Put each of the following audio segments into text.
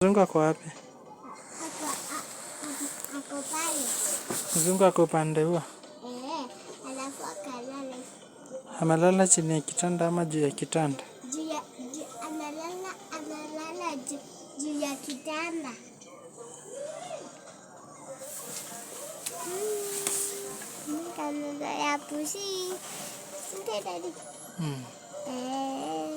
Mzungu ako wapi? Ako pale. Mzungu ako upande huo. Eh, alafu akalala. Amelala chini ya kitanda ama juu ya kitanda? Juu ya juu, analala juu ya kitanda. Ya pusi. Ndio daddy. Eh.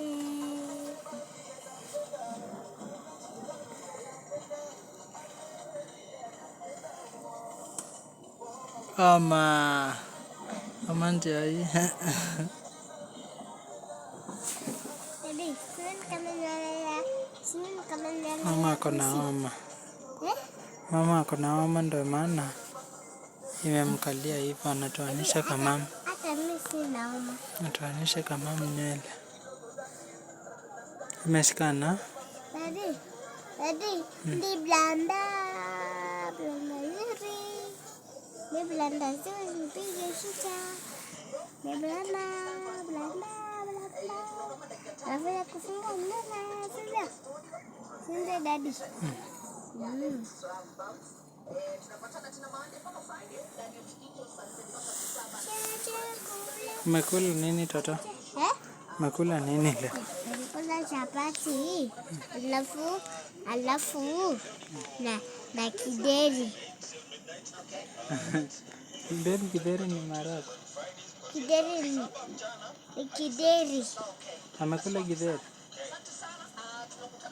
Ama ama ndio hii. Daddy, sinin kama nywele ya sinin kama nywele Mama ya ako na pusi. homa. Eh? Mama ako na homa ndio maana imemkalia hivyo, anatoanisha kama Hata mimi sina homa. anatoanisha kama nywele. Imeshikana? Daddy, daddy, ni blanda, blanda nzuri. Ni blanda nzuri, nipige picha. Ni blanda, blanda, blanda. Nafanya kufunga nywele, sivyo? Sivyo daddy? Mm. Umekula nini toto? Eh? Umekula nini leo? Nilikula chapati, alafu na kideri. Baby, kideri ni maharagwe. Kideri ni kideri. Amekula githeri.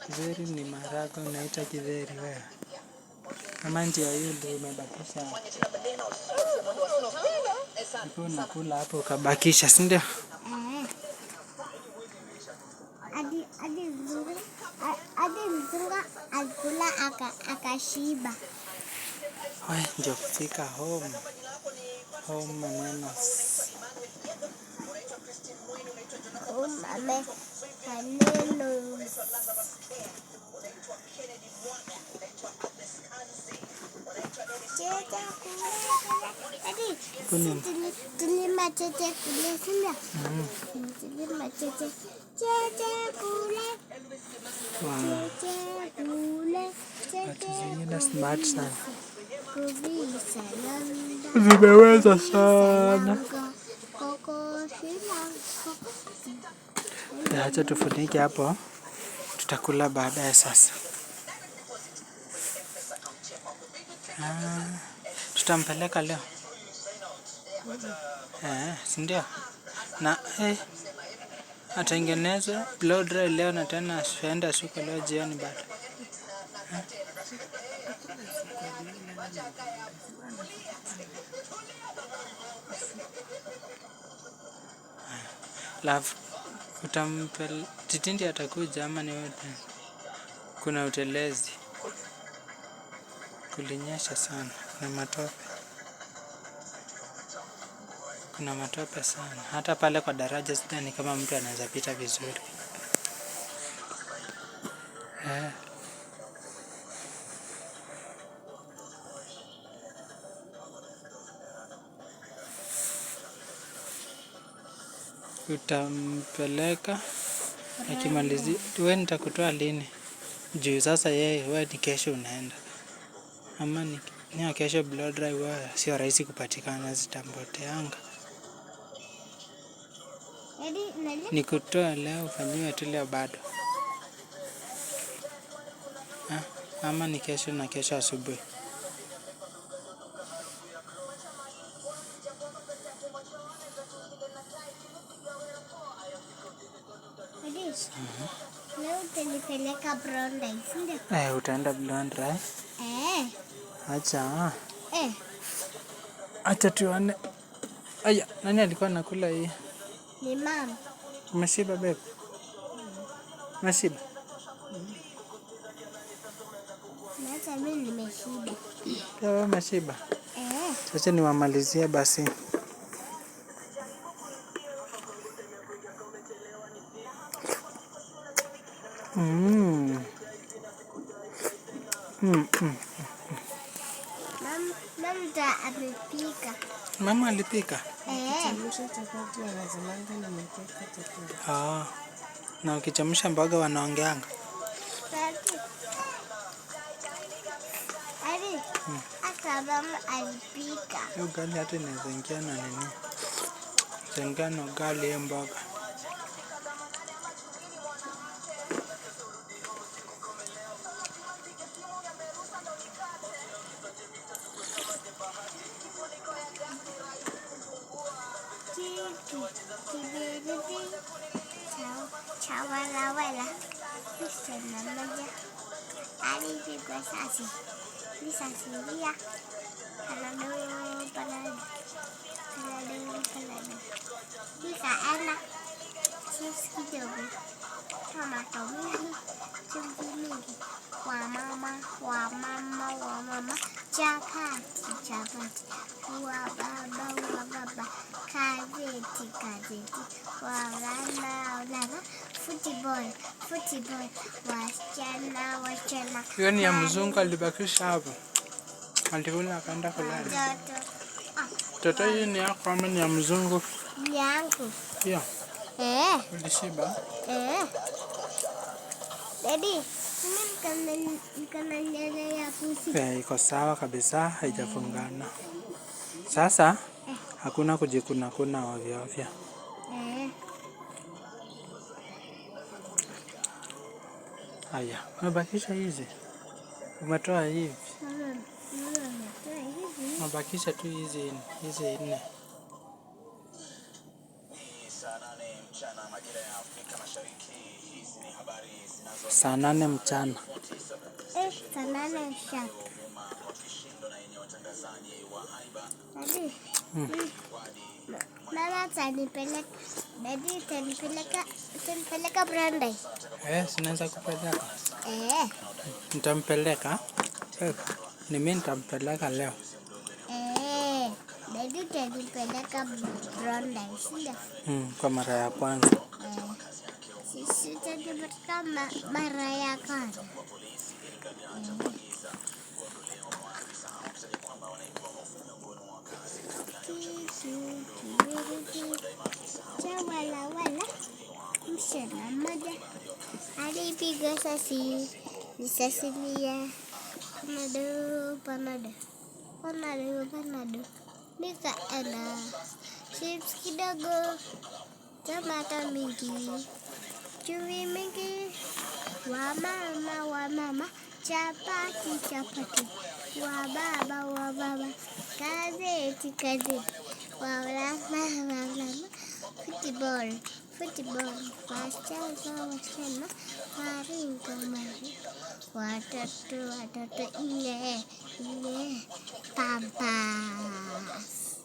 Githeri ni maharagwe, unaita githeri wewe. Ama njia yule umebakisha. Ulikuwa unakula hapo ukabakisha, si ndio? Eh. Hadi mzungu alikula akashiba. Oi, ndio kufika home. Home maneno. Home maneno. Cheza kule. Hadi Kuni. tulima cheze kule, si ndio? Tulima cheze cheze kule. Wow. Cheze kule. Watu Cheze zingine smart sana. kubisa landa. Zimeweza sana. Koko shila. Acha tufunike hapo. Tutakula baadaye sasa. Ah, tutampeleka leo. Eh, si ndio? Na atengenezwe blow dry leo na tena aende suka leo jioni bado. Alafu utampel Titindi atakuja ama ni wewe? Kuna utelezi. Kulinyesha sana na matope. Kuna matope sana. Hata pale kwa daraja sidhani kama mtu anaweza pita vizuri. Eh. Utampeleka akimalizia, wewe nitakutoa lini? Juu sasa yeye wewe ni kesho unaenda. Ama ni kesho blow dry wewe sio rahisi kupatikana, zitampoteanga. Daddy, nani? Nikutoa leo ufanyiwe tu leo bado. Ama ni kesho na kesho asubuhi. Daddy, leo utanipeleka Brown Rice, si ndio? Eh, utaenda blow dry. Eh. Acha. Eh. Acha tuone. Aya, nani alikuwa anakula hii? Ni mama. Umeshiba babe? Umeshiba? Hata mimi nimeshiba. Pia wewe umeshiba? Eh. Sasa niwamalizie basi. Mama amepika. Mama alipika? Eh. Chemsha chapati wanazimanga nimepika chakula. Ah. Na ukichemsha mboga wanaongeanga. Daddy. Hata mama alipika. Hiyo ugali hata inaweza ingia na nini? Ingia na ugali hiyo mboga. Kiki, kibiriti, chawalawala, msichana mmoja alipigwa risasi, risasi lia, panado, panado, panado, panado. Nikaenda chips kidogo, tomato mingi, chumvi mingi, wa mama, wa mama, wa mama, chapati, chapati, wa baba, wa baba, gazeti, gazeti, wavulana, wavulana, football, football, wasichana, wasichana, Hiyo ni ya mzungu alibakisha hapo. Alikula akaenda kulala. watoto. Ah, Toto, hii ni yako ama ni ya mzungu? yangu. Hiyo. Eh. Ulishiba? Eh. Baby, mimi niko na nywele ya pusi. Eh, iko sawa kabisa, haijafungana. Sasa hakuna kujikuna kuna ovyo ovyo. Eh. Haya, umebakisha hizi. Umetoa hivi. Mama, mama ametoa hivi. Umebakisha tu hizi hizi nne. Saa 8 mchana. Eh, saa 8 sharp. Daddy. Mama atanipeleka, daddy utanipeleka Brandai. Eh, sinaweza kupeleka. Eh. Nitampeleka. Eh, ni mimi nitampeleka leo. Eh, daddy utanipeleka Brandai, si ndio? Kwa mara ya kwanza. Eh. Sisi utanipeleka mara ya kwanza. Kisu kibiriti cha wala wala, msichana mmoja alipiga sasi, risasi lia, panado, panado, panado, panado. Nikaenda chips kidogo, tomato mingi, chumvi mingi, wa mama, wa mama, chapati, chapati, wa baba, wa baba, gazeti, gazeti, wa mama, wa mama, football, football, wasichana, wasichana, maringo, maringo, watoto, watoto, nne, nne, pampas.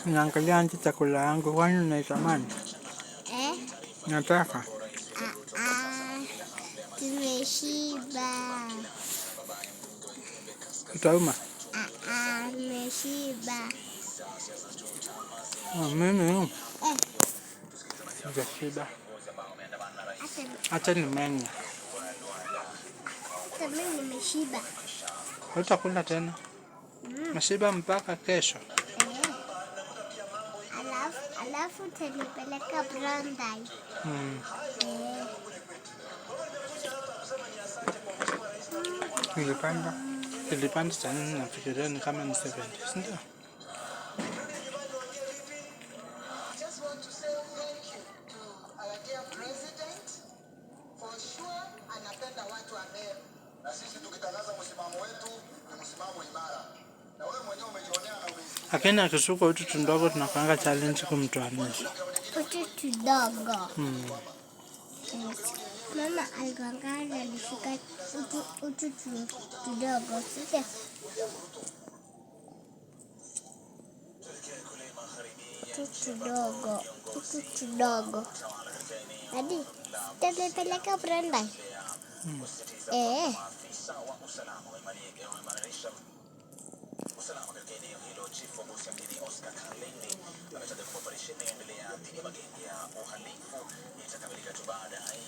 Naangalia nje chakula yangu, kwani unaitamani? Eh? Nataka. Ah, ah, tumeshiba. Utauma? Ah, ah, tumeshiba. Ah, mimi Eh, sijashiba. hata Acha nimenye. hata mimi nimeshiba. Hutakula tena. Mashiba mpaka kesho. Eh. Alafu utanipeleka Brandai. Eh. Nilipanda saa 4, nafikiria ni kama ni 70, si ndio? Just want to say thank you to our dear president. For sure anapenda watu wa Meru. Na sisi tukitangaza msimamo wetu ni msimamo imara, na wewe mwenyewe umejionea na umeisikia. Lakini akisuka utu tundogo tunakuanga challenge kumtoanisha. Utu tudogo. Yes. Mama alikuanga ananishika utu tudogo. Sasa utu tudogo, utu tudogo. Hadi utanipeleka Brandai. Eh.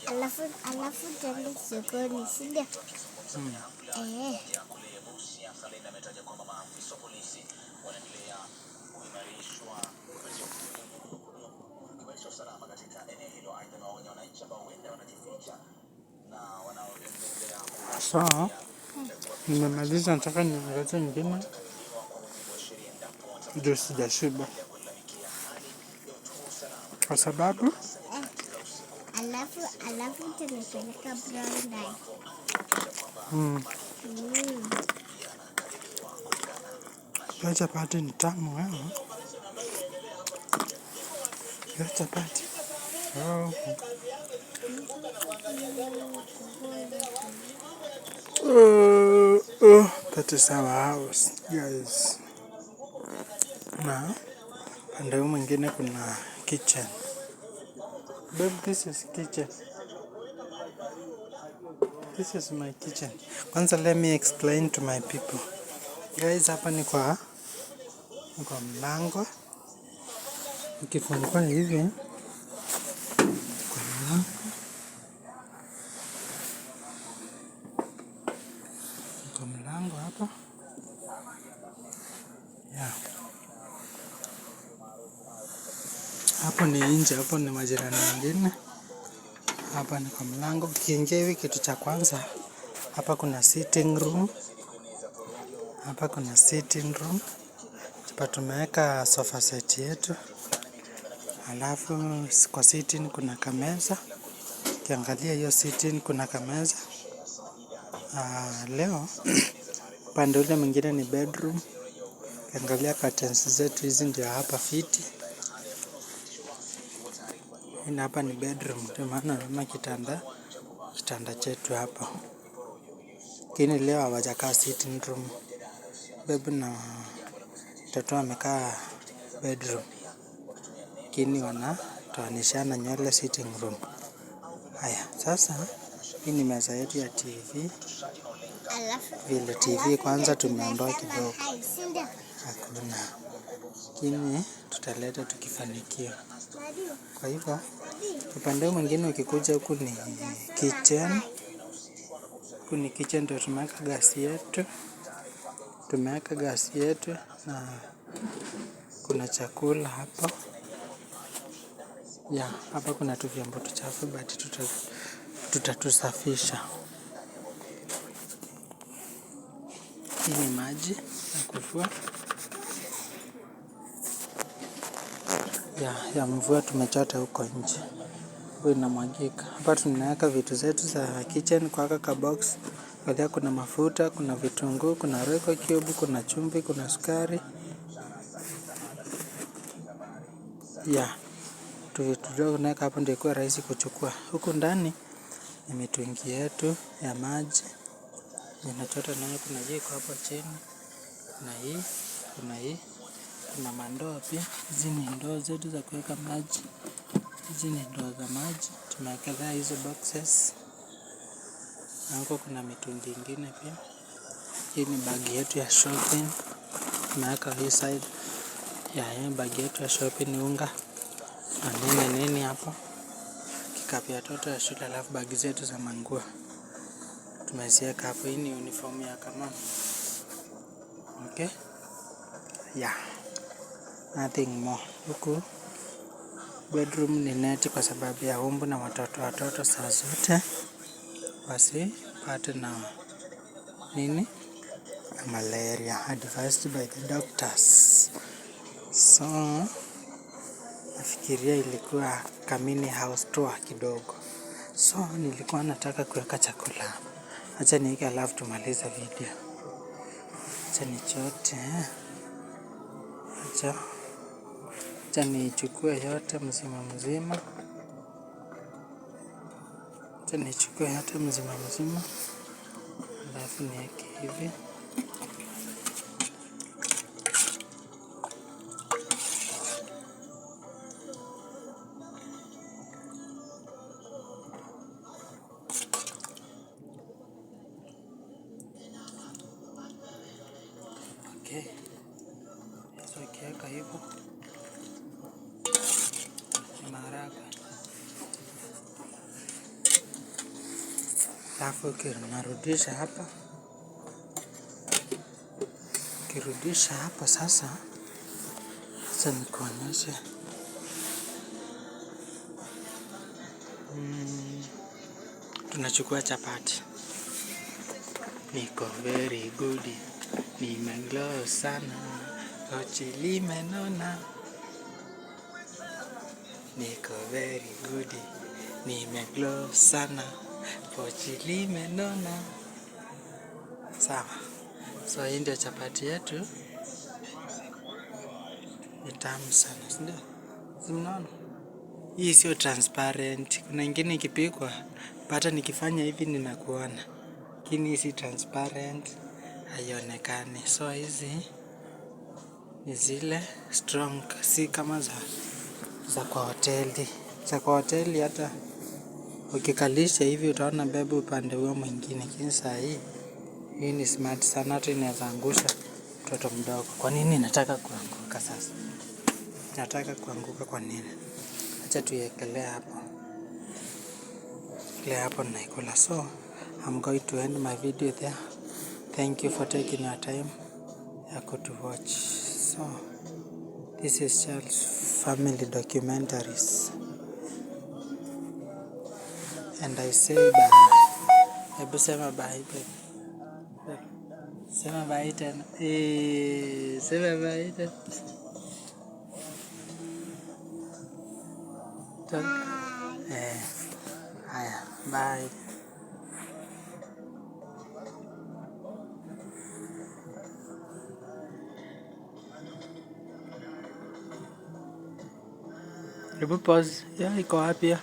Alafu tuende sokoni, si ndio? Eh. So, nimemaliza, nataka niongeze nyingine juu sijashiba, kwa sababu Alafu tunapeleka brown dye. Hiyo chapati ni tamu wewe. Hiyo chapati. Oh. Oh, that is our house, guys. Na pande huu mwingine kuna kitchen. Babe, this is kitchen. This is my kitchen. Kwanza let me explain to my people. Guys, hapa ni kwa mlango. Ukifungua hivi kwa mlango. Kwa mlango hapa. Yeah. Hapo ni nje, hapo ni majirani wengine. Hapa ni kwa mlango. Ukiingia hivi, kitu cha kwanza, hapa kuna sitting room. Hapa kuna sitting room. Hapa tumeweka sofa set yetu. Alafu kwa sitting kuna kameza. Ukiangalia hiyo sitting kuna kameza. Leo upande ule mwingine ni bedroom. Ukiangalia curtains zetu hizi ndio hapa fiti. Hii hapa ni bedroom, ndio maana naona kitanda chetu hapo. Lakini leo hawajakaa sitting room. Babe na mtoto amekaa bedroom. Lakini wanatoanishana nywele sitting room. Haya, sasa hii ni meza yetu ya TV. Alafu Vile TV alafu kwanza ndio tumeondoa tunasema kidogo. hi, si ndio? Hakuna. Lakini tutaleta tukifanikiwa. Daddy, Kwa hivyo daddy, upande huu mwingine ukikuja huku ni kitchen. hi. Huku ni kitchen ndio tumeweka gasi yetu. Tumeweka gasi yetu na kuna chakula hapo. Ya, hapa kuna tu vyombo tuchafu but tutatusafisha. Hii ni maji ya kufua. Ya mvua tumechota huko nje. Huwa inamwagika. Hapa tunaweka vitu zetu za kitchen kwa haka box. Angalia kuna mafuta, kuna vitunguu, kuna Royco cube, kuna chumvi, kuna sukari. Ya, tu tunaweka hapo ndio ikuwe rahisi kuchukua. Huku ndani ni mitungi yetu ya maji. Ninachota nayo, kuna jiko hapo chini. Kuna hii, kuna hii, kuna mandoo pia. Hizi ni ndoo zetu za kuweka maji. Hizi ni ndoo za maji. Tumewekelea hizo boxes. Na huko kuna mitungi ingine pia. Hii ni bag yetu ya shopping. Tumeweka hii side. Ya hii bag yetu ya shopping ni unga na nini nini hapo. Kikapu ya watoto ya shule, alafu bag zetu za manguo tumeziweka hapo. Hii ni uniform ya Kamau. Okay? Yeah. Nothing more. Huku bedroom ni neti kwa sababu ya umbu na watoto saa zote wasipate na nini na malaria, advised by the doctors. So nafikiria ilikuwa kamini house tour kidogo. So nilikuwa nataka kuweka chakula. Acha niweke alafu tumalize video. Acha nichote. Acha nichukue yote mzima mzima. Acha nichukue yote mzima mzima. Alafu niweke hivi. Okay. So ukiweka hivyo ni maharagwe. Alafu unarudisha hapa. Tukirudisha hapa sasa, sasa nikuonyeshe. Tunachukua chapati. Niko very good, nimeglow sana, pochi limenona. Niko very good, nimeglow sana, pochi limenona. Sawa, so hii ndio chapati yetu, ni tamu sana, si ndio? Si mnaona? Hii sio transparent. Kuna ingine ikipikwa, hata nikifanya hivi ninakuona, lakini hii si transparent, haionekani. So hizi ni zile strong, si kama za kwa hoteli. Za kwa hoteli hata ukikalisha hivi utaona bebe upande huo mwingine, lakini saa hii hii ni smart sana, hata inaweza angusha mtoto mdogo. Kwa nini nataka kuanguka sasa? Nataka kuanguka kwa nini? Acha tuiekelee hapo. Ekelea hapo naikula. So I'm going to end my video there. Thank you for taking your time ya to watch. So this is Charles Family Documentaries. And I say bye. Hebu sema bye, babe. Babe. Sema bye tena. Eh, sema bye tena. Eh, haya, bye. Hebu pause. Ya, iko wapi ya?